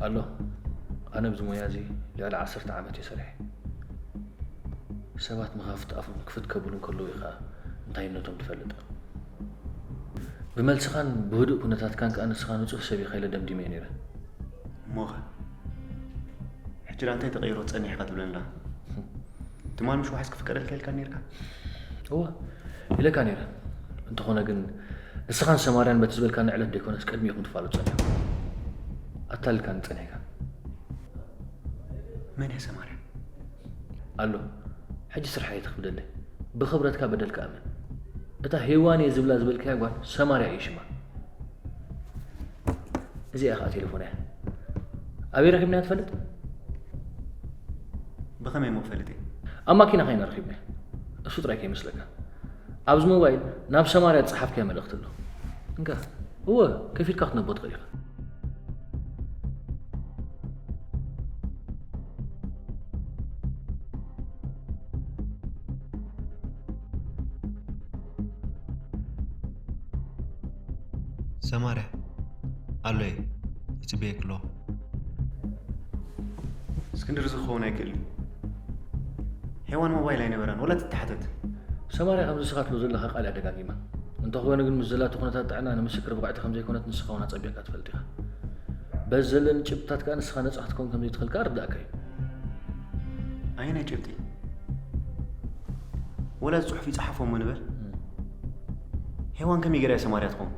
ኣሎ። ኣነ ኣብዚ ሞያ እዚ ልዕሊ ዓሰርተ ዓመት እየ ሰሪሐ። ሰባት መኻፍት ኣፎም ክፍት ከብሉ እንከለዉ እዩ ኸኣ እንታይነቶም ትፈልጥ። ብመልስኻን ብህዱእ ኩነታትካን ከኣ ንስኻ ንጹህ ሰብ ኢኻ ኢለ ደምዲመ እየ ነይረ። እሞኸ? ሕጂ ደኣ እንታይ ተቐይሮ ጸኒሕካ ትብለኒ ኣለኻ? ትማል ምሽ ዋሕስ ክፍቀደልካ ኢልካ ነይርካ? እወ፣ ኢለካ ነይረ። እንተኾነ ግን ንስኻን ሰማርያን በቲ ዝበልካኒ ዕለት ደይኮነስ ቅድሚኡ ከም ትፋለጡ ጸኒሕኩም። ኣታሊልካኒ ጸኒሕካ። መን እያ ሰማርያ? ኣሎ፣ ሕጂ ስርሓይ እየ ትኽብደለይ። ብኽብረትካ በደልካ እመን። እታ ሄዋን እየ ዝብላ ዝበልካያ ጓል ሰማርያ እዩ ሽማ። እዚኣ ኸኣ ቴሌፎን እያ። ኣበይ ረኺብናያ ትፈልጥ? ብኸመይ እሞ ክፈልጥ እየ? ኣብ ማኪናኻ ኢና ረኺብናያ። እሱ ጥራይ ከይመስለካ። ኣብዚ ሞባይል ናብ ሰማርያ ዝጸሓፍካዮ መልእኽቲ ኣሎ። እንካ፣ እወ፣ ከፊትካ ክትነቦ ትኽእል ኢኻ። ሰማርያ፣ ኣሎ'የ፣ ይጽበየኪ ኣለኹ። እስክንድር፣ እዚ ክኸውን ኣይክእልን እዩ። ሄዋን ሞባይል ኣይነበራን፣ ወላ ትተሓተት። ሰማርያ ከምዚ ንስኻ ትብሎ ዘለኻ ቃል እያ ደጋጊማ። እንተኾነ ግን ምስ ዘላቶ ኩነታት ጥዕና ንምስክር ብቕዕቲ ከም ዘይኮነት ንስኻ እውን ኣጸቢቕካ ትፈልጥ ኢኻ። በዚ ዘለኒ ጭብጥታት ከኣ ንስኻ ነጻ ክትከውን ከም ዘይትኽእል ከኣ እርዳእካ እዩ። ኣየናይ ጭብጢ? ወላ እዚ ጽሑፍ ይጽሓፎ እሞ ንበል። እም። ሄዋን ከመይ ገይራ እያ ሰማርያ ትኸውን?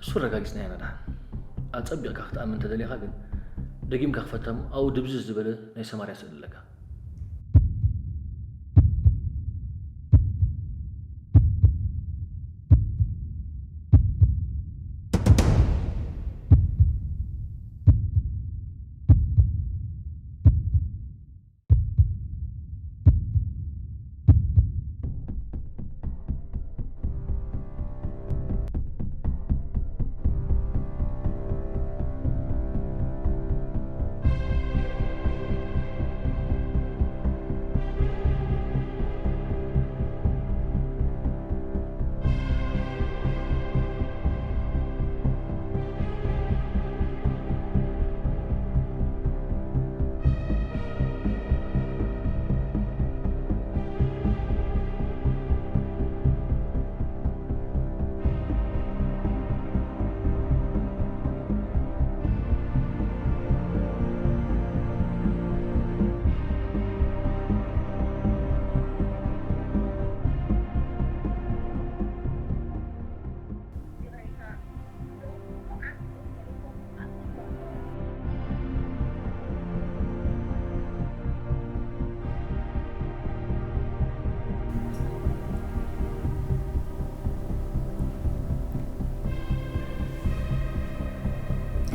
እሱ ኣረጋጊጽናዮ ኢና ደሓን። ኣጸቢቕካ ክትኣምን እንተደሊኻ ግን፣ ደጊምካ ክፈታ እሞ ኣብኡ ድብዝዝ ዝበለ ናይ ሰማርያ ስእሊ ኣለካ።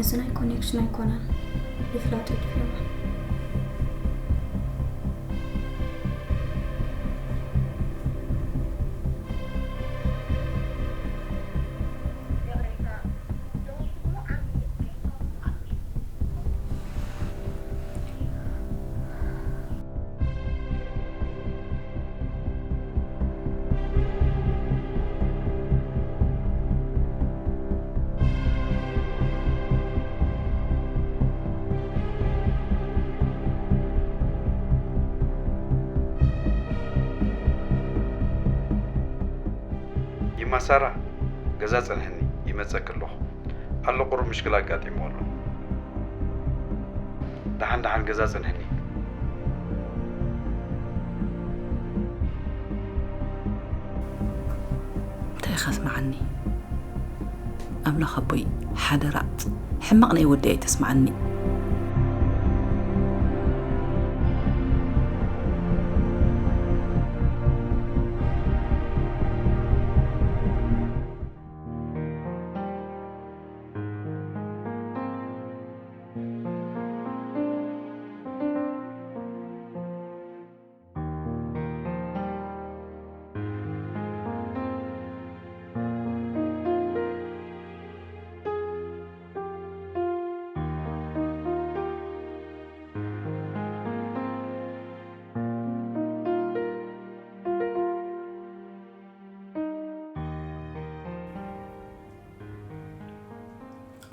እዚ ናይ ኮኔክሽን ኣይኮነን፣ ብፍላጥ ይጥፍእና። ይማ ሳራ፣ ገዛ ጽንሕኒ፣ ይመጸኪ ኣለኹ። ኣሎ ቁሩብ ምሽክል ኣጋጢምዎ ኣሎ። ደሓን ደሓን ገዛ ጽንሕኒ። እንታይ ኢኻ ስምዓኒ? ኣምላኽ ኣቦይ፣ ሓደራ፣ ሕማቕ ናይ ወዲ ኣይተስምዓኒ።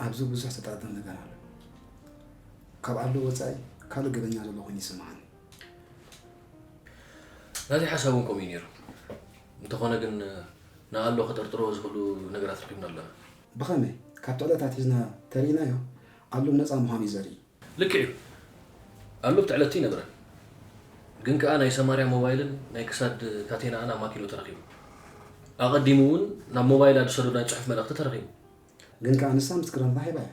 ኣብዚ ብዙሕ ዘጠራጥር ነገር ኣሎ። ካብ ኣሎ ወጻኢ ካልእ ገበኛ ዘሎ ኮይኑ ይስምዓኒ። ናተይ ሓሳብ እውን ከምኡ እዩ ነይሩ። እንተኾነ ግን ንኣሎ ከጠርጥርዎ ዝኽእሉ ነገራት ረኺብና ኣለና። ብኸመይ? ካብቲ ዕለት ኣትሒዝና ተሪኢናዮ ኣሎ ነጻ ምዃኑ እዩ ዘርኢ። ልክዕ እዩ። ኣሎ ኣብቲ ዕለት ኣይነበረን። ግን ከኣ ናይ ሰማርያ ሞባይልን ናይ ክሳድ ካቴናኣን ኣብ ማኪኖ ተረኺቡ። ኣቐዲሙ እውን ናብ ሞባይላ ዝሰዶ ናይ ጽሑፍ መልእኽቲ ተረኺቡ። ግን ከኣ ንሳ ምስክርነታ ሂባ እያ።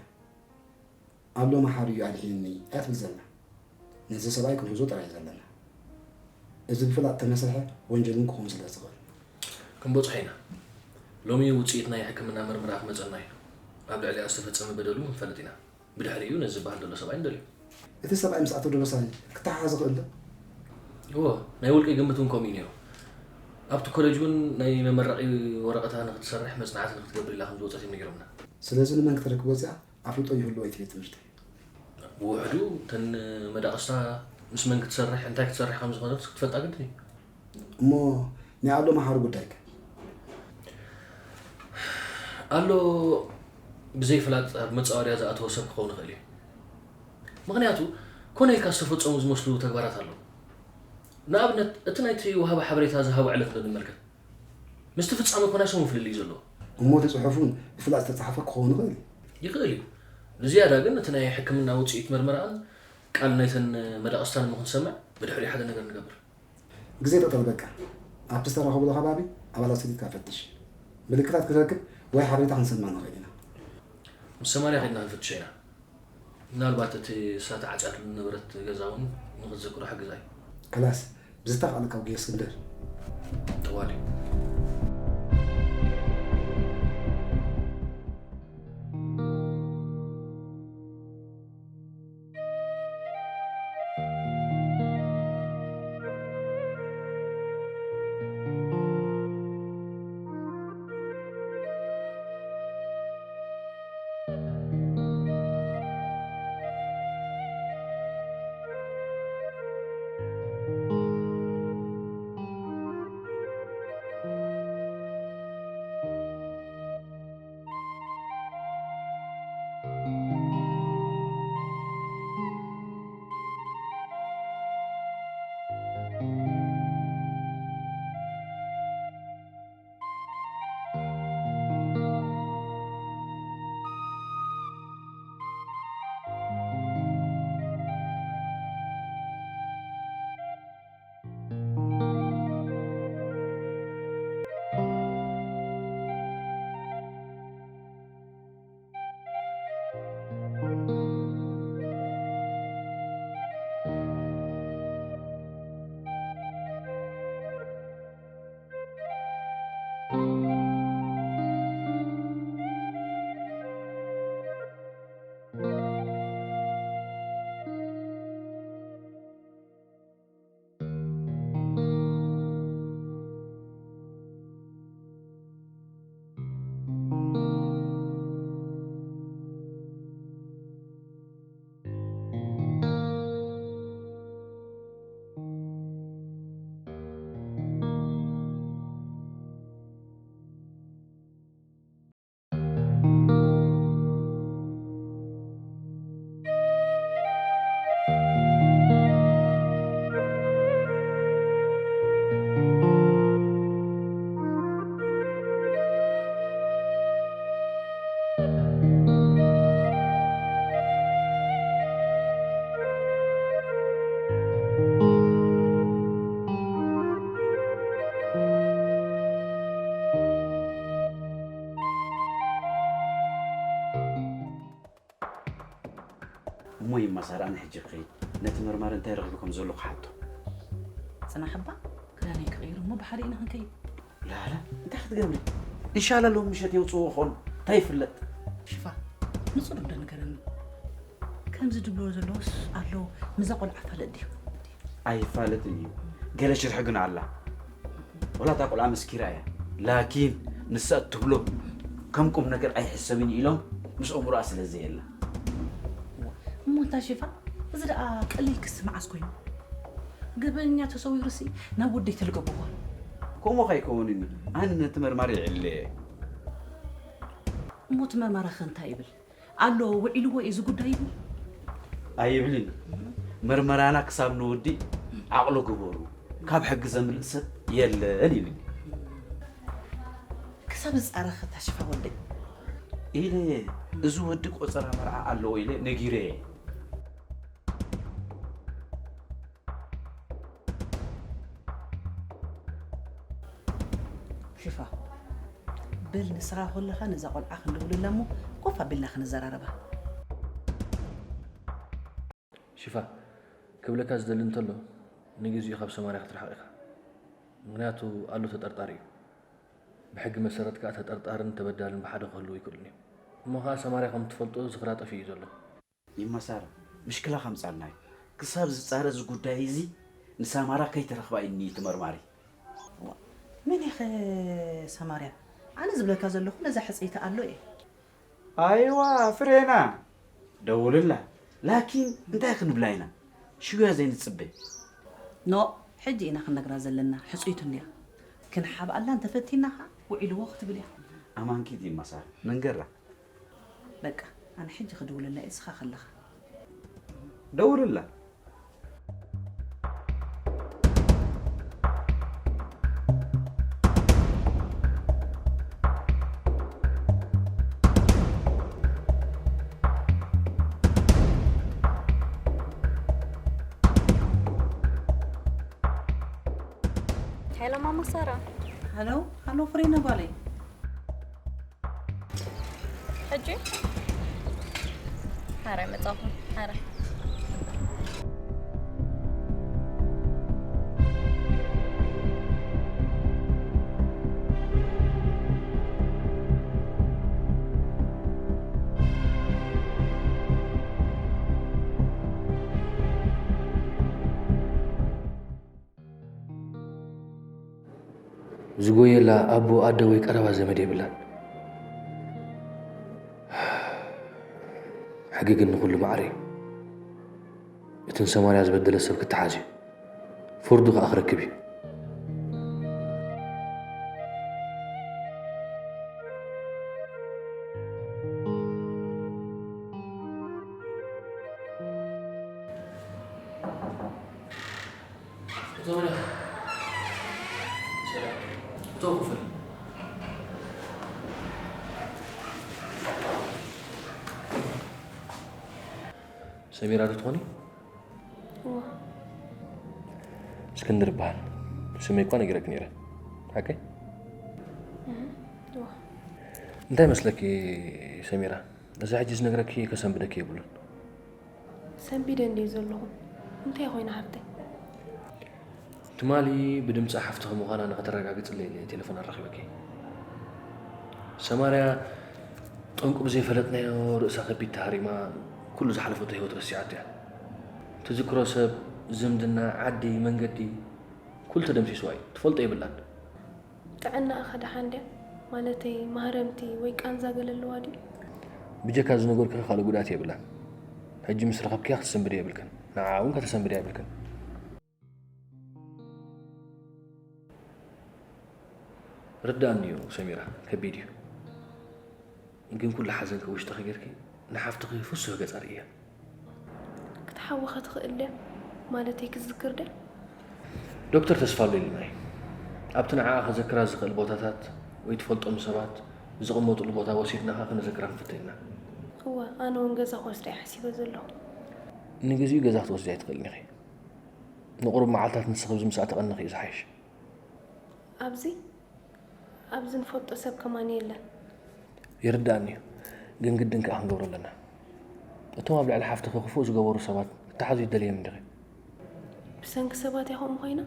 ኣሎ መሓሪ እዩ ኣድሒኑኒ እያ ትብል ዘላ። ነዚ ሰብኣይ ክንሕዞ ጥራይ እዩ ዘለና። እዚ ብፍላጥ ተመስርሐ ወንጀል እውን ክኸውን ስለ ዝኽእል። ክንበጽሖ ኢና። ሎሚ ውጽኢት ናይ ሕክምና ምርመራ ክመጸና እዩ። ኣብ ልዕሊኣ ዝተፈጸመ በደል እውን ክንፈልጥ ኢና። ብድሕሪኡ ነዚ ዝበሃል ዘሎ ሰብኣይ ንደልዮ። እቲ ሰብኣይ ምስ ኣቶ ደበሳይ ክተሓሓዝ ይኽእል ዶ? እወ፣ ናይ ውልቀይ ግምት እውን ከምኡ እዩ ነይሩ። ኣብቲ ኮሌጅ እውን ናይ መመረቒ ወረቐታ ንክትሰርሕ መጽናዕቲ ንክትገብር ኢላ ከም ዝወጸት እዮም ነጊሮምና። ስለዚ ንመን ክትረክብ ወጺኣ ኣፍልጦ ይህልዎ እቲ ቤት ትምህርቲ? ብውሕዱ እተን መዳቕስታ ምስ መን ክትሰርሕ እንታይ ክትሰርሕ ከም ዝኾነት ክትፈልጣ ግድን እዩ። እሞ ናይ ኣሎ መሓሪ ጉዳይከ? ኣሎ ብዘይ ፍላጥ ኣብ መጻወድያ ዝኣተወ ሰብ ክኸውን ይኽእል እዩ። ምኽንያቱ ኮነ ኢልካ ዝተፈጸሙ ዝመስሉ ተግባራት ኣለዉ። ንኣብነት እቲ ናይቲ ወሃቢ ሓበሬታ ዝሃቦ ዕለት ዶ ንመልከት? ምስቲ ፍጻመ እኮ ናይ ሰሙን ፍልልይ እዩ ዘለዎ። እሞ እቲ ጽሑፍ እውን ብፍላጥ ዝተጻሕፈ ክኸውን ይኽእል እዩ። ይኽእል እዩ። ንዝያዳ ግን እቲ ናይ ሕክምና ውጽኢት መርመራኣን ቃል ናይተን መዳቕስታን እሞ ክንሰምዕ ብድሕሪኡ ሓደ ነገር ንገብር። ግዜ ጠጠው በቃ ኣብቲ ዝተራኸብሉ ከባቢ ኣባላት ስዲትካ ፈትሽ። ምልክታት ክትረክብ ወይ ሓበሬታ ክንሰምዕ ንኽእል ኢና። ምስ ሰማርያ ከድና ክንፍትሾ ኢና። ምናልባት እቲ እሳ ተዓጽያትሉ ዝነበረት ገዛ እውን ንኽትዝክሮ ሓግዛ እዩ። ከላስ ብዝተኻእለ ካብ ጉየ እስክንድር። ጠዋሊ። እሞ ይማሳር ኣነ ሕጂ ክኸይድ ነቲ መርማሪ እንታይ ረኺቡ ከም ዘሎ ክሓቶ። ጽናሕ እባ ክዳነይ ክቕይር እሞ ብሓደ ኢና ክንከይድ። ላላ እንታይ ክትገብሪ? ኢንሻላ ሎም ምሸት የውፅዎ ኾኑ እንታይ ይፍለጥ። ሽፋ ንጹር እንዶ ንገረኒ። ከምዚ ድብሎ ዘለዎስ ኣሎ ምዛ ቆልዓ ፋለጥ ድዩ? ኣይፋለጥን እዩ ገለ ሽርሒ ግን ኣላ። ወላ እታ ቆልዓ መስኪራ እያ ላኪን ንሳ እትብሎ ከም ቁም ነገር ኣይሕሰብን ኢሎም ምስ ኣእምሮኣ ስለ ዘየላ። እሞ እንታይ ሽፋ እዚ ደኣ ቀሊል ክሲ መዓስ ኮይኑ? ገበነኛ ተሰዊሩሲ ናብ ወደይ ተልገብዎ። ከምኡ ከይከውንን ኣነ ነቲ መርማሪ ይዕለየ። እሞ እቲ መርማሪ ኸ እንታይ ይብል? ኣሎ፣ ውዒልዎ እዩ እዚ ጉዳይ ኢሉ። ኣይብልን። መርመራና ክሳብ ንወዲእ ዓቕሎ ግበሩ፣ ካብ ሕጊ ዘምልጥ ሰብ የለን ይብል። ክሳብ ዝጻረኸ ታሽፋ ወደይ። ኢለ፣ እዚ ወዲ ቆጸራ መርዓ ኣለዎ ኢለ ነጊረየ። ሽፋ፣ በል ንስኻ ከለኻ ነዛ ቆልዓ ክንድውልላ እሞ ኮፍ ኣቢልና ክንዘራረባ። ሽፋ፣ ክብለካ ዝደሊ እንተሎ፣ ንግዚኡ ካብ ሰማርያ ክትርሕቕ ኢኻ። ምኽንያቱ ኣሎ ተጠርጣሪ እዩ። ብሕጊ መሰረት ከኣ ተጠርጣርን ተበዳልን ብሓደ ክህልዉ ኣይክእሉን እዮም። እሞ ኸኣ ሰማርያ ከም ትፈልጦ ዝኽራ ጠፊኡ እዩ ዘሎ። ይመሳረ ምሽክላ ከምጻልና እዩ። ክሳብ ዝጻረ እዚ ጉዳይ እዚ ንሳማራ ከይተረኽባ ኢኒ እቲ መርማሪ። መን ኢኸ ሰማርያ? ኣነ ዝብለካ ዘለኹ ነዛ ሕጽይቲ ኣሎ እየ። ኣይዋ ፍሬና ደውልላ። ላኪን እንታይ ክንብላ ኢና? ሽውያ ዘይንጽበ። ኖ፣ ሕጂ ኢና ክንነግራ ዘለና። ሕጽይቱ እንድያ። ክንሓብኣላ እንተፈቲና ኸዓ ውዒልዎ ክትብል እያ። ኣማንኪት ይመሳረ መንገራ። በቃ፣ ኣነ ሕጂ ክድውለላ እየ፣ እስኻ ከለኻ። ደውልላ። ሄሎ ማማ ሳራ። ሃሎ፣ ሃሎ ፍሬና ጓለይ። ሕጂ ሓራይ መጻኹ። ሓራይ ዝጎየላ ኣቦ ኣደ ወይ ቀረባ ዘመድ የብላን። ሕጊ ግን ንኹሉ ማዕረ እዩ። እቲ ንሰማርያ ዝበደለ ሰብ ክተሓዝ እዩ። ፍርዱ ከኣ ክረክብ እዩ። ሰሚራ ዶ ትኾኒ? እስክንድር ይበሃል። ስመይ እኳ ነጊረኪ ነይረ። ሓቀይ? እንታይ መስለኪ ሰሚራ፣ እዚ ሕጂ ዝነግረኪ ከሰንብደኪ የብሉን። ሰንቢደ እንድየ ዘለኹ። እንታይ ኮይና ሓፍተይ? ትማሊ ብድምፂ ሓፍትኺ ምዃና ንኸተረጋግፅለይ ኢለ ቴሌፎን ኣራኺበኪ። ሰማርያ ጠንቁ ብዘይፈለጥናዮ ርእሳ ከቢድ ተሃሪማ ኩሉ ዝሓለፈቶ ህይወት ረሲዓቶ እያ። ትዝክሮ ሰብ፣ ዝምድና፣ ዓዲ፣ መንገዲ ኩሉ ተደምሲስዋ እዩ። ትፈልጦ የብላን። ጥዕናኣ ከ ደሓን ድያ? ማለተይ ማህረምቲ ወይ ቃንዛ ገለ ኣለዋ ድዩ? ብጀካ ዝነገርኩኺ ካልእ ጉድኣት የብላን። ሕጂ ምስ ረኸብክያ ክትሰንብድያ የብልክን። ንዓኣ እውን ከተሰንብድያ የብልክን። ርድኣኒ እዩ ሰሚራ፣ ከቢድ እዩ። ግን ኩሉ ሓዘንኪ ውሽጥኺ ጌርኪ ንሓፍትኺ ፍሱህ ገጻ ርእያ። ክትሓዊ ከ ትኽእል ድያ? ማለተይ ክትዝክር ድያ? ዶክተር ተስፋሉ ኢልና እዩ። ኣብቲ ንዓኣ ከዘክራ ዝኽእል ቦታታት ወይ ትፈልጦም ሰባት ዝቕመጡሉ ቦታ ወሲድና ከኣ ከነዘክራ ክንፍትን ኢና። እወ፣ ኣነ እውን ገዛ ክወስዳ እየ ሓሲበ ዘለኹ። ንግዚኡ ገዛ ክትወስዲ ኣይትኽእልን ኢኺ። ንቑሩብ መዓልታት ንስኺ ኣብዚ ምስኣ ተቐንኺ እዩ ዝሓይሽ። ኣብዚ ኣብዚ ንፈልጦ ሰብ ከማን የለን። ይርድኣኒ እዩ፣ ግን ግድን ከኣ ክንገብሮ ኣለና። እቶም ኣብ ልዕሊ ሓፍትኺ ክፉእ ዝገበሩ ሰባት ክትሓዙ ኣይትደልይን ዲኺ? ብሰንኪ ሰባት እያ ከምኡ ኮይና?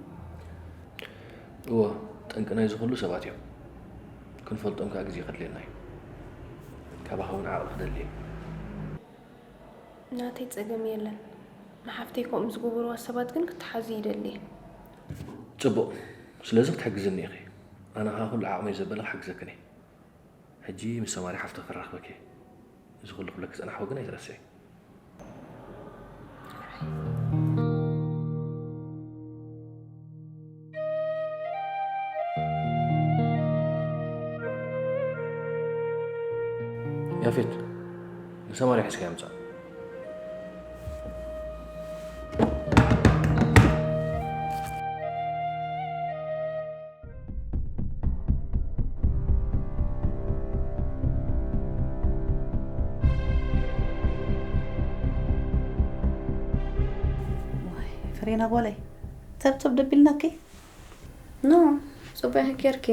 እወ፣ ጠንቂ ናይዚ ኩሉ ሰባት እዮም። ክንፈልጦም ከኣ ግዜ ከድልየና እዩ። ካባኺ እውን ዓቕሊ ክደሊ እዩ። ናተይ ጸገም የለን። ንሓፍተይ ከምኡ ዝገበርዋ ሰባት ግን ክትሓዙ ይደሊ እየ። ጽቡቕ፣ ስለዚ ክትሕግዝኒ ኢኺ። ኣነ ከኣ ኩሉ ዓቕመይ ዘበለ ክሕግዘክን እየ። ሕጂ ምስ ሰማሪ ሓፍትኺ ከራኽበኪ እየ። እዚ ኩሉ ክብለኪ ዝጸናሕኩ ግን ኣይትረስዒ። ያፌት፣ ንሰማርያ ሒዝካያ ምጻእ። ዋይ፣ ፍሬና ጓለይ፣ ተብተብ ደቢልናኪ። ኖ፣ ጽቡቕ ኢኺ ጌርኪ።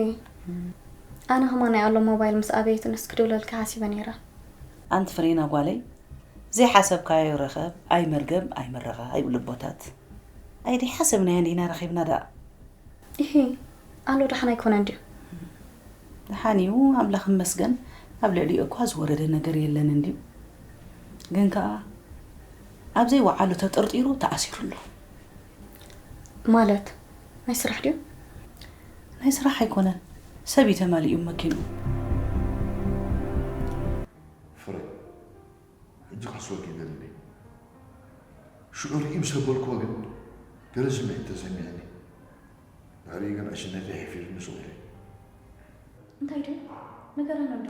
ኣነ ከማን ናይ ኣሎ ሞባይል ምስ ኣበየትንስ ክድውለልኪ ሓሲበ ነይረ። ኣንቲ ፍሬና ጓለይ፣ ዘይሓሰብካዮ ርኸብ፣ ኣይመርገም ኣይመረቓ ይብሉ ኣቦታት። ኣይ ደይሓሰብናዮ እንዲና ረኺብና ደኣ። ኢሂ፣ ኣሎ ደሓን ኣይኮነን ድዩ? ደሓን እዩ፣ ኣምላኽ ይመስገን። ኣብ ልዕሊኡ እኳ ዝወረደ ነገር የለን እንድዩ። ግን ከኣ ኣብ ዘይወዓሉ ተጠርጢሩ ተኣሲሩ ኣሎ። ማለት ናይ ስራሕ ድዩ? ናይ ስራሕ ኣይኮነን፣ ሰብ እዩ ተማሊኡ መኪኑ። ፍረ፣ ሕጂ ክሕስወኪ ይደሊ። ሽዑ ርእዩ ምስ ኣበልክዎ ግን ገለ ስምዒት ተሰሚዕኒ። ድሕሪኡ ግን ዕሽነተይ ሓፊሩኒ ስቕ ኢለ። እንታይ ድዩ? ንገረኒ እንዶ።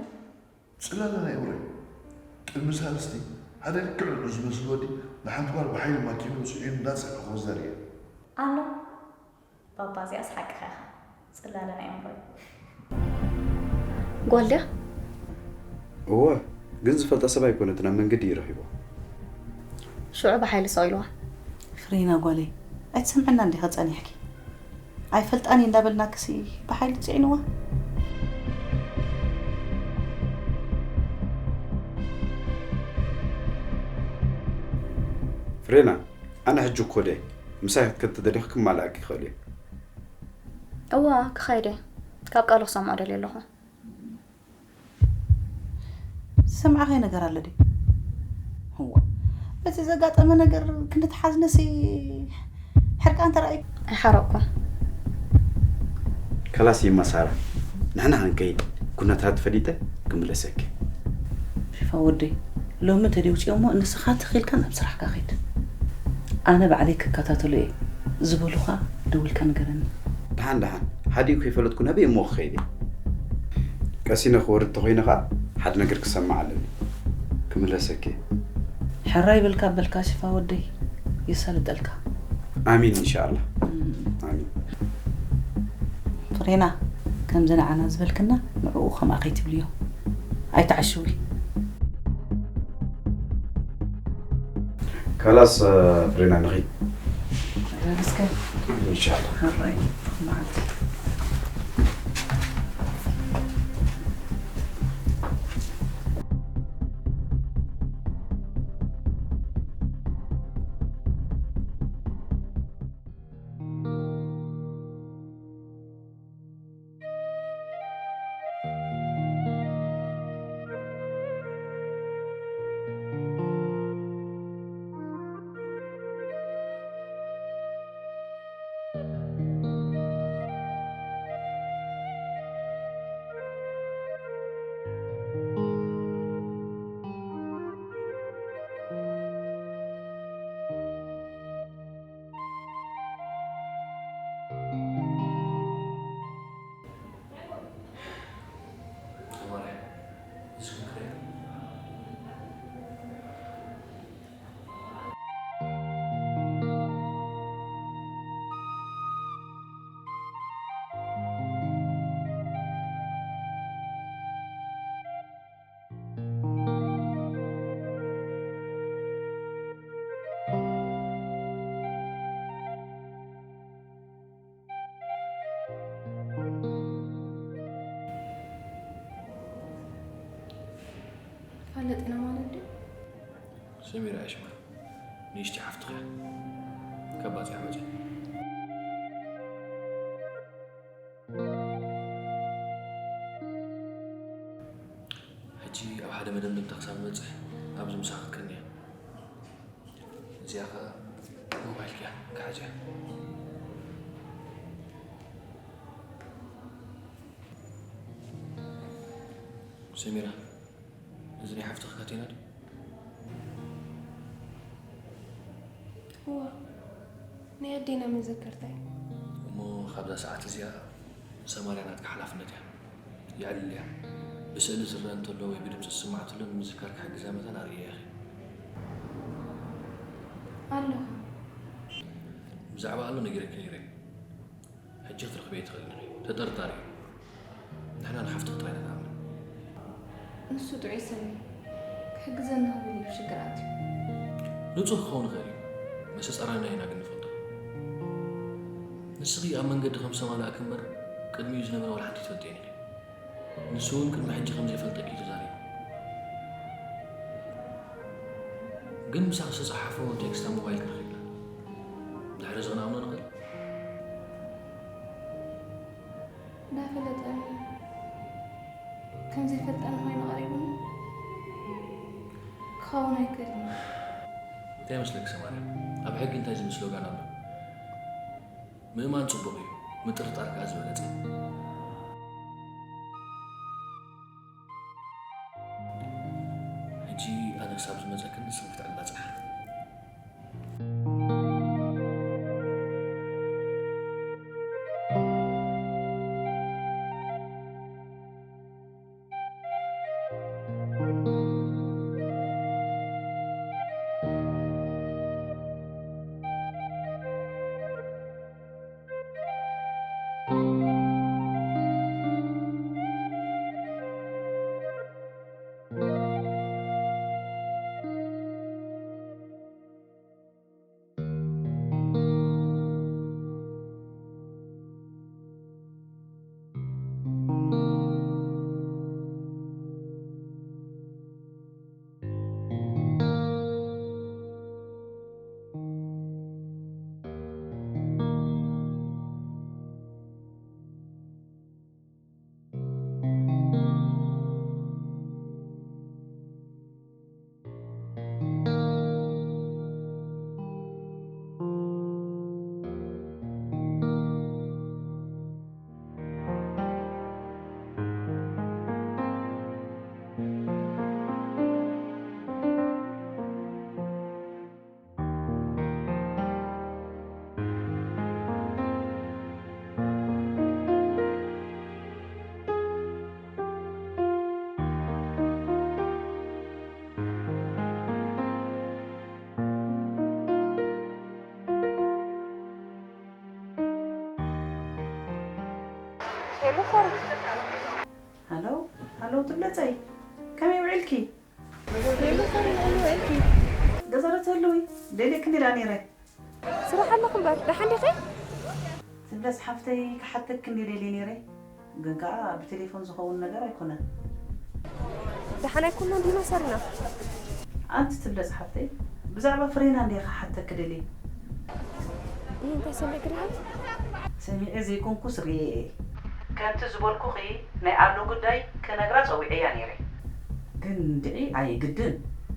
ጽላለ ናይ እምሮይ። ቅድሚ ሳልስቲ ሓደ ልክዕ ንዑ ዝመስል ወዲ ንሓንቲ ጓል ብሓይሊ ማኪኑ ጽዒኑ እንዳጸንሐ ክወስዳ ርእየ። ኣሎ። ባባ እዚኣስ ሓቅኻ ኢኻ። ጽላለ ናይ እምሮይ። ጓል ድያ? እወ፣ ግን ዝፈልጣ ሰብ ኣይኮነትን፣ ኣብ መንገዲ እዩ ረኺብዋ። ሽዑ ብሓይሊ ሰቒልዋ። ፍሬና ጓለይ፣ ኣይትሰምዕናን ዲኻ ጸኒሕኪ? ኣይፈልጣን እየ እንዳበልናክሲ ብሓይሊ ጽዒንዋ። ፍሬና፣ ኣነ ሕጂ ክኸይድ እየ። ምሳይ ክትከዲ ተደሊኺ ክማልኣኪ ይኽእል እየ። እዋ፣ ክኸይድ እየ። ካብ ቃሉ ክሰምዖ ደልየ ኣለኹ። ዝሰማዕኻዮ ነገር ኣሎ ድዩ? እዋ፣ በቲ ዘጋጠመ ነገር ክንዲ ተሓዝነሲ ሕርቃን ተራእዩ። ኣይሓረቕኩን። ከላስ ይማ ሳራ፣ ንሕና ክንከይድ ኩነታት ፈሊጠ ክምለሰኪ። ሽፋ ወደይ፣ ሎሚ ተደውፅዮ እሞ ንስኻ ተኺልካ ናብ ስራሕካ ኺድ። ኣነ ባዕለይ ክከታተሎ እየ። ዝበሉኻ ደዊልካ ንገረኒ። ደሓን ደሓን፣ ሓዲኡ ከይፈለጥኩ ናበይ እሞ ክኸይድ እየ? ቀሲነ ክወርድ ተኾይነ ኸዓ ሓደ ነገር ክሰማዕ ኣለኒ። ክምለሰኪ እየ። ሕራይ በልካ በልካ ሽፋ ወደይ፣ የሳልጠልካ። ኣሚን ኢንሻኣላህ። እም። ኣሚን። ፍሬና፣ ከምዚ ንዓና ዝበልክና ንዕኡ ከምኣ ከይትብልዮ። ኣይትዓሽዊ። ካላስ፣ ፍሬና ንኺድ። እስከ ኢንሻላህ። ሕራይ መዓልቲ። ፋለጥና ማለት ድዩ? ሰሚራ እሽማ ንእሽቲ ሓፍትኻ እያ። ካብ ባጽዕ መጽእ። ሕጂ ኣብ ሓደ መደምደምታ ክሳብ ንበጽሕ ኣብዚ ምሳኻ ክትከኒ እያ። እዚኣ ኸኣ ሞባይልኪ እያ፣ ክሓዝያ። ሰሚራ፣ እዚ ናይ ሓፍትኺ ካቴና ድዩ? እዋ፣ ናይ ኣዴና መዘከርታ እዩ። እሞ ካብዛ ሰዓት እዚኣ ሰማርያ ናትካ ሓላፍነት እያ። የዕልልያ። ብስእሊ ዝረአ እንተሎ ወይ ብድምፂ ዝስማዕ እንተሎ ንምዝካር ክሕግዛ መታን ኣርእያ ኢኺ። ኣለኹ። ብዛዕባ ኣሎ ነጊረኪ ነይረ። ሕጂ ክትረኽብዮ ኣይትኽእልን ኢኺ። ተጠርጣሪ እዩ። ንሕና ንሓፍትኺ ጥራይ ኢና ንኣምን። ንሱ ጥዑይ ሰብ እዩ። ክሕግዘና ክብል እዩ ሽግር ኣትዩ። ንጹህ ክኸውን ይኽእል እዩ። መሰጻራና ኢና ግን ንፈልጦ። ንስኺ ኣብ መንገዲ ከም ዝተማላእኪ እምበር ቅድሚኡ ዝነበረ ዋላ ሓንቲ ኣይትፈልጥዮን ኢኺ። ንሱ እውን ቅድሚ ሕጂ ከም ዘይፈልጠኪ እዩ ተዛሪቡ። ግን ምሳኺ ዝተጸሓፎ ቴክስት ኣብ ሞባይልኪ ረኺብና። ድሕሪ እዚ ክንኣምኖ ንኽእል? እንዳፈለጠ ከም ዘይፈልጠኒ ኮይኑ ቀሪቡኒ ክኸውን ኣይክእልን እዩ። እንታይ ይመስለኪ ሰማርያ? ኣብ ሕጊ እንታይ ዝብል ስሎጋን ኣሎ? ምእማን ጽቡቕ እዩ፣ ምጥርጣር ከኣ ዝበለጸ። ሕጂ ኣነ ክሳብ ዝመጸክን ንስኺ ክትዕልላ ጽንሓ። ሄሎ ሳሪ። ሃሎ፣ ሃሎ ትብለጸይ። ከመይ ውዒልኪ? ሄሎ ሳሪ፣ ከመይ ውዒልኪ? ገዛ ዶ ትህልዊ? ደልየኪ እንዲላ ነይረ። ስራሕ ኣለኹ እምበር፣ ደሓን ዲኺ? ትብለጽ ሓፍተይ፣ ክሓተኪ እንዲ ደልየ ነይረ። ግን ከኣ ብቴሌፎን ዝኸውን ነገር ኣይኮነን። ደሓን ኣይኮንና እንዲና ሳሪና። ኣንቲ ትብለጽ ሓፍተይ፣ ብዛዕባ ፍሬና እንድየ ክሓተኪ ደልየ። ይህ እንታይ ሰሚዕክኒ? ሰሚዐ ዘይኮንኩስ ርእየ እየ። ከምቲ ዝበልኩኺ ናይ ኣሎ ጉዳይ ክነግራ ጸዊዐያ ነይረ። ግን እንድዒ ኣይግድን።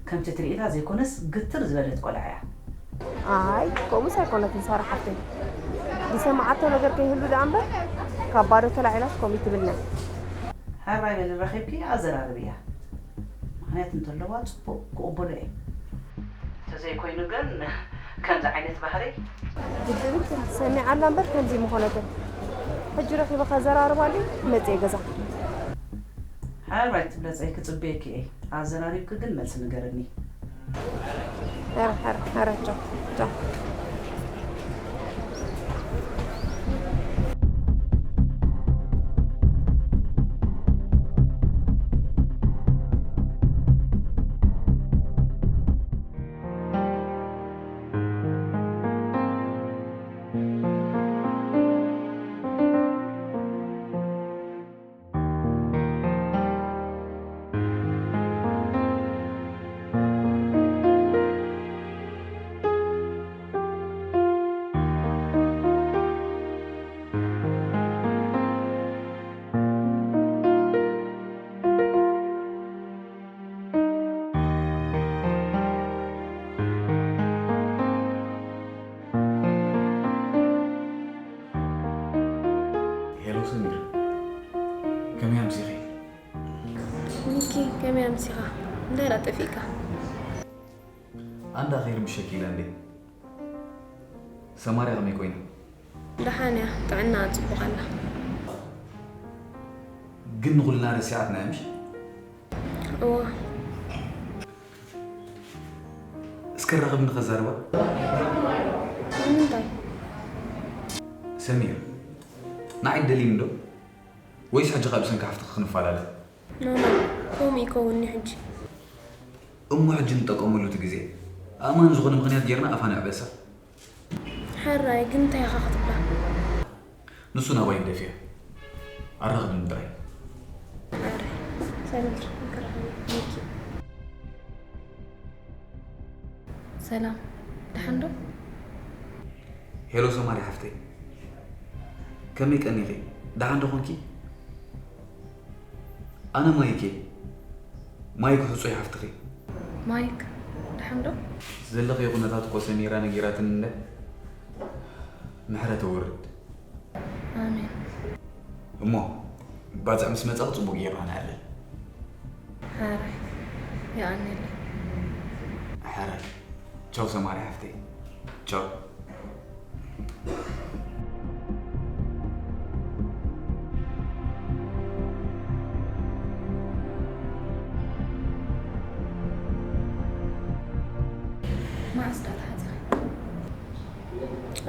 ከምቲ ትርእይላ ዘይኮነስ ግትር ዝበለት ቆልዓ እያ። ኣይ፣ ከምኡስ ኣይኮነትን ሳራ ሓፍተይ። ዝሰማዓቶ ነገር ከይህሉ ደኣ እምበር፣ ካብ ባዶ ተላዒላስ ከምኡ ትብልና። ሕራይ በሊ ረኺብኪ ኣዘራርብያ። ምኽንያት እንተለዋ ጽቡቕ ክቕበሎ እየ። እንተዘይኮይኑ ግን ከምዚ ዓይነት ባህሪ ግድብቲ ሰሚዓላ እምበር ከምዚ ምኾነትን። ሕጂ ረኺበ ከዘራርባሉ መጽየ ገዛ። ሕራይ ትብለጸይ ክጽበየኪ እየ። ኣዘራሪብኪ ግን መልሲ ንገርኒ። ሕረ፣ ሕረ፣ ሕረ፣ ቻው፣ ቻው። ሄሎ ሰሚር፣ ከመይ ኣምሲኺ? ሚኪ፣ ከመይ ኣምሲኻ? እንታይ ደኣ ጠፊእካ? ኣንዳ ኺርምሸኪ ኢለ እንዴ? ሰማርያ ከመይ ኮይና? ደሓን እያ፣ ጥዕናኣ ጽቡቕ ኣላ። ግን ንኹልና ረሲዓትና እያ፣ ምሽ? እዋ። እስከ ራኸብኒ ከዛርባ። ንምንታይ? ሰሚር፣ ንዓይ ደሊኒ ዶ? ወይስ ሕጂ ካብ ሰንካ ሓፍትኺ ክንፈላለ? ኖኖ፣ ከምኡ ይከውንኒ ሕጂ። እሞ ሕጂ ንጠቀመሉ እቲ ግዜ። ኣእማን ዝኾነ ምኽንያት ጌርና ኣፋ ንዕበሳ። ሕራይ፣ ግን እንታይ ኢኻ ክትብላ? ንሱ ናባይ ግደፍዮ። ኣራኽብኒ ጥራይ። ሕራይ፣ ሰሚር፣ ክረኸብ ሚኪ። ሰላም፣ ደሓን ዶ? ሄሎ ሰማሪ ሓፍተይ፣ ከመይ ቀኒኺ? ደሓን ዶ ኾንኪ? ኣነ ማይክ እየ። ማይክ ህጹይ ሓፍትኺ። ማይክ፣ ደሓን ዶ? ዘለኽዮ ኩነታት እኮ ሰሚራ ነጊራትኒ እንደ ምሕረት ኣውርድ። ኣሜን። እሞ ባጽዕ ምስ መጻ ጽቡቅ ጌርና ንዕልል። ሕራይ፣ የቐንየለይ። ሕራይ። ቻው ሰማሪ ሓፍተይ። ቻው። መዓስ ደኣ ተሓጺኻ?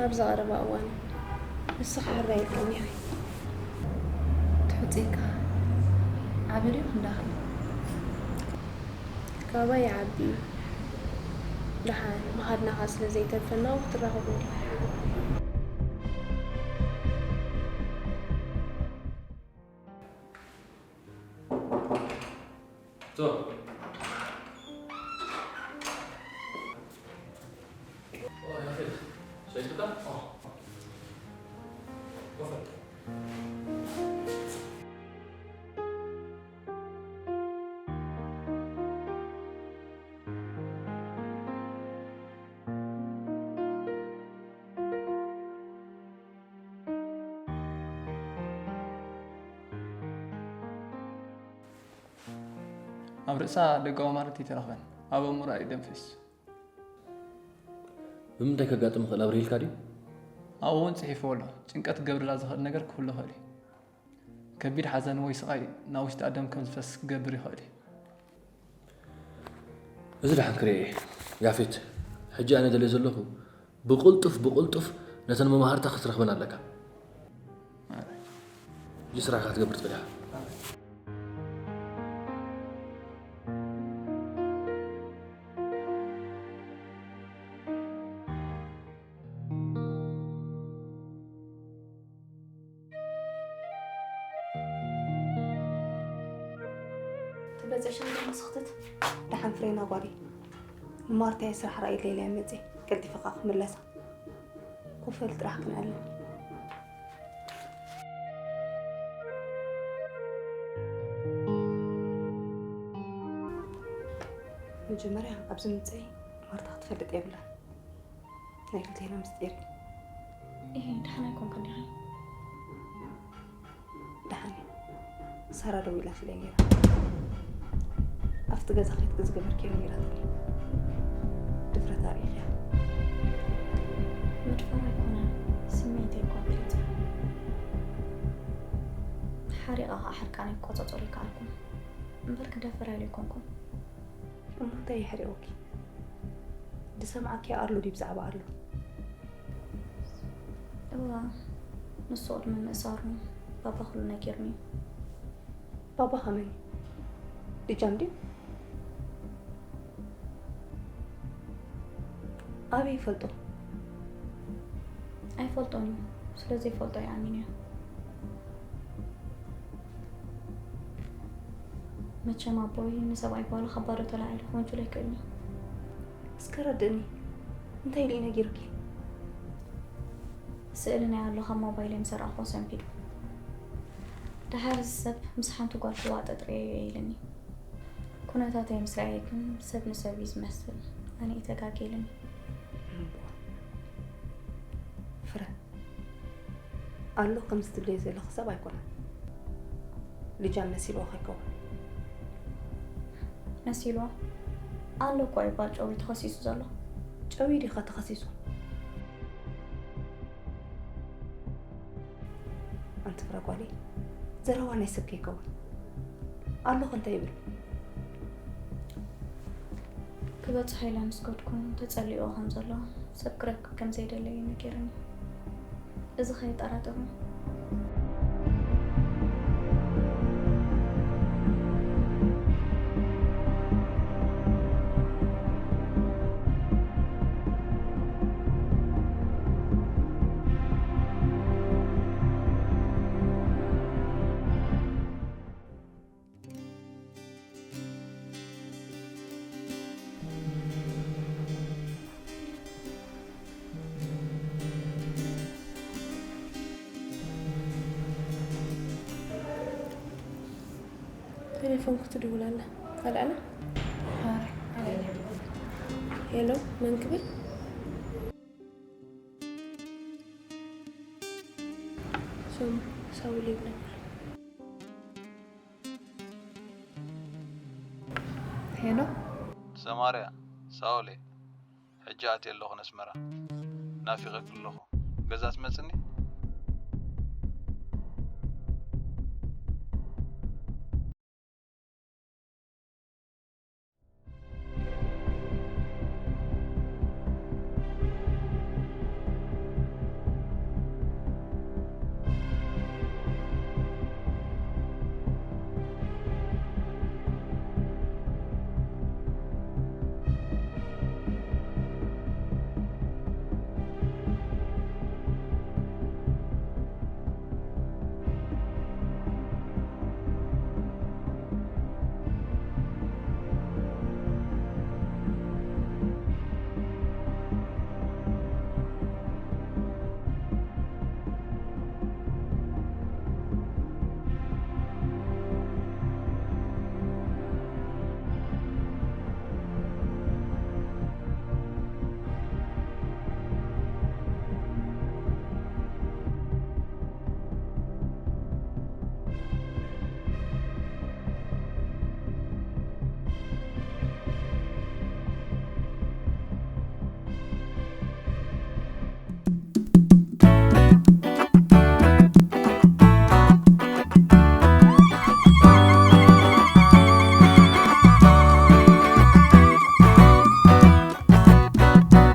ኣብዚ ቀረባ እዋን። ንስኺ ሕራይ ኢልክኒ ኢኺ። ትሑጽ ኢልካ። ዓቢ ድዩ ክንዳኺ? ካባይ ይዓቢ እዩ። ደሓን ምኻድና ኸኣ ስለ ዘይተርፈና ኣብኡ ክትራኸቡ እንዲኹም። ኣብ ርእሳ ደጋዊ ማለት ኣይተረኽበን። ኣብ ኣእምሮኣ እዩ ደም ፈሲሱ። ብምንታይ ከጋጥም ይኽእል ኣብርሂልካ ድዩ? ኣብኡ እውን ጽሒፍዎ ኣሎ። ጭንቀት ክገብርላ ዝኽእል ነገር ክህሉ ይኽእል እዩ። ከቢድ ሓዘን ወይ ስቓይ ናብ ውሽጣ ደም ከም ዝፈስስ ክገብር ይኽእል እዩ። እዚ ደሓን ክርእየ እየ። ያፌት፣ ሕጂ ኣነ ደልየ ዘለኹ ብቕልጡፍ ብቕልጡፍ ነተን መማህርታ ክትረኽበን ኣለካ። ሕጂ ስራሕካ ክትገብር ትኽእል ኢኻ። ትበፅዕሻ ዶ መስኽትት? ደሓን ፍሬና ጓለይ። ንማርታ እየ ስራሕ ራእይለይ ኢለ እየ መፅየ። ቀልጢፈ ከዓ ክምለሳ። ክፈል ጥራሕ ክንዕልም። መጀመርያ ኣብዚ ምምፀይ ማርታ ክትፈልጥ የብላን። ናይ ክልቴና ምስጢር እዩ። እሄ፣ ደሓን ኣይኮንክን ዲኺ? ደሓን እየ። ሳራ ደዊላትለይ ነይራ። ኣብቲ ገዛ ከይትኪ ዝገበርክዮ ነይራትኒ። ድፍረት ኣርኢኽያ። ምድፋር ኣይኮነን፣ ስምዒተይ እኳ ኣፍሊጠ። ሓሪቐ ኸኣ ሕርቃነይ ክቆጻጸሮ ኣይከኣልኩን። እምበር ክደፍር ኢለ ኣይኮንኩን። እሞ እንታይ የሕሪቑኪ? ዝሰምዓኪ ኣሎ ድዩ ብዛዕባ ኣሎ? እዋ፣ ንሱ ቅድሚ ምእሳሩ ባባ ኩሉ ነጊሩኒ እዩ። ባባ ከመይ? ልጃም ድዩ? ኣበይ ይፈልጦ? ኣይፈልጦን እዩ። ስለ ዘይፈልጦ እዩ ኣሚኑዮ። መቸም ኣቦይ ንሰብኣይ ጓሉ ካብ ባዶ ተላዒሉ ክወንጅሎ ኣይክእልን እዩ። እስከ ረድእኒ፣ እንታይ ኢሉ እዩ ነጊሩኪ? ስእሊ ናይ ኣሎ ካብ ሞባይለይ ምስ ዘርኣኹዎ ሰንቢዱ። ደሓር እዚ ሰብ ምስ ሓንቲ ጓል ክዋጠጥ ርእየዮ ኢሉኒ። ኩነታተይ ምስ ረኣየ ግን ሰብ ንሰብ እዩ ዝመስል፣ ኣነ እዩ ተጋግየ ኢሉኒ። ፍረ ኣሎ ከምዚ ትብልዮ ዘለኺ ሰብ ኣይኮነን። ልጃም መሲልዎ ከይከውን። መሲልዎ ኣሎ እኮ እዩ ጓል ጨውዩ ተኸሲሱ ዘሎ። ጨውዩ ዲኻ ተኸሲሱ? ኣንቲ ፍረ ጓለይ፣ ዘረባ ናይ ሰብ ከይከውን። ኣሎኸ እንታይ ይብል? ክበጽሖ ኢለ ምስ ከድኩ ተጸሊእዎ ከም ዘሎ፣ ሰብ ክረክብ ከም ዘይደለ እዩ ነጊሩኒ። እዚ ከየጠራጥሩኒ። ቴሌፎን ክትድውል ኣላ። ካልኣና? ሄሎ፣ መን ክብል? ሶም፣ ሳውል ይብለኒ። ሄሎ። ሰማርያ፣ ሳውል እየ። ሕጂ ኣትየ ኣለኹ ነስመራ። ናፊቐኪ ኣለኹ። ገዛ ትመጽኒ?